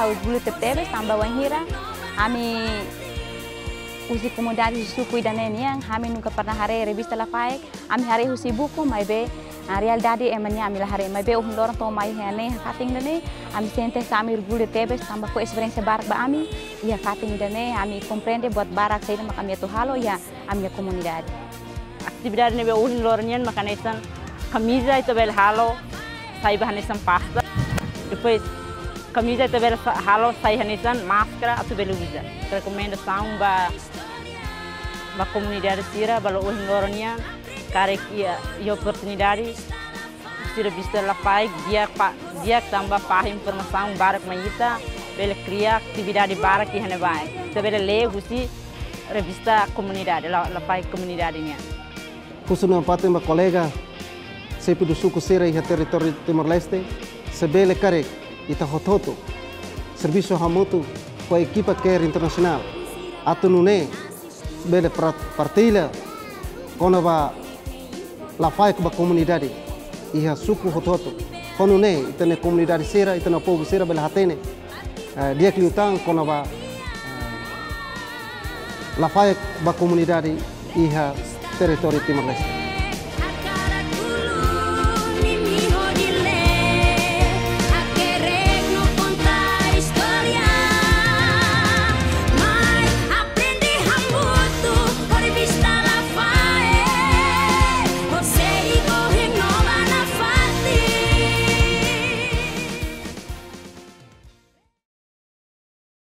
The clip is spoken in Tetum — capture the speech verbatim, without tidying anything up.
Orgullu tebetebes tanba wainhira ami husi komunidade husi suku ida-ne'e nian, ami nunka pernah haree revista Lafaek. Ami haree husi buku, maibé, ah, realidade ema nian ami la haree. Maibé ohin loron to'o mai iha ne'e, iha fatin ida-ne'e, ami sente hanesan ami orgullu tebes tanba fó esperiénsia barak ba ami. Iha fatin ida-ne'e, ami komprende buat barak saida mak ami atu halo iha ami-nia komunidade. Atividade ne'ebé ohin loron nian mak hanesan kamiza ita bele halo sai ba hanesan pasta. Depois kamiza ita bele sa-, halo sai hanesan máskara atu bele uza. Rekomendasaun ba, ba komunidade sira, ba loloos ohin loron nian, karik iha, iha oportunidade, husi revista Lafaek, di'ak pa-, di'ak tanba fahe informasaun barak mai ita, bele kria atividade barak iha ne'ebá. Ita bele lee husi revista komunidade, La-, Lafaek komunidade nian. Husu nafatin ba kolega xefe suku sira iha territóriu Timor-Leste, se bele karik ita hotu-hotu servisu hamutuk ho ekipa CARE Internasionál, atu nune'e bele pra-, partilla kona-ba Lafaek ba komunidade iha suku hotu-hotu. Ho nune'e ita-nia komunidade sira, ita-nia povu sira bele hatene, eh, di'ak liután kona-ba, eh, Lafaek ba komunidade iha territóriu Timor-Leste.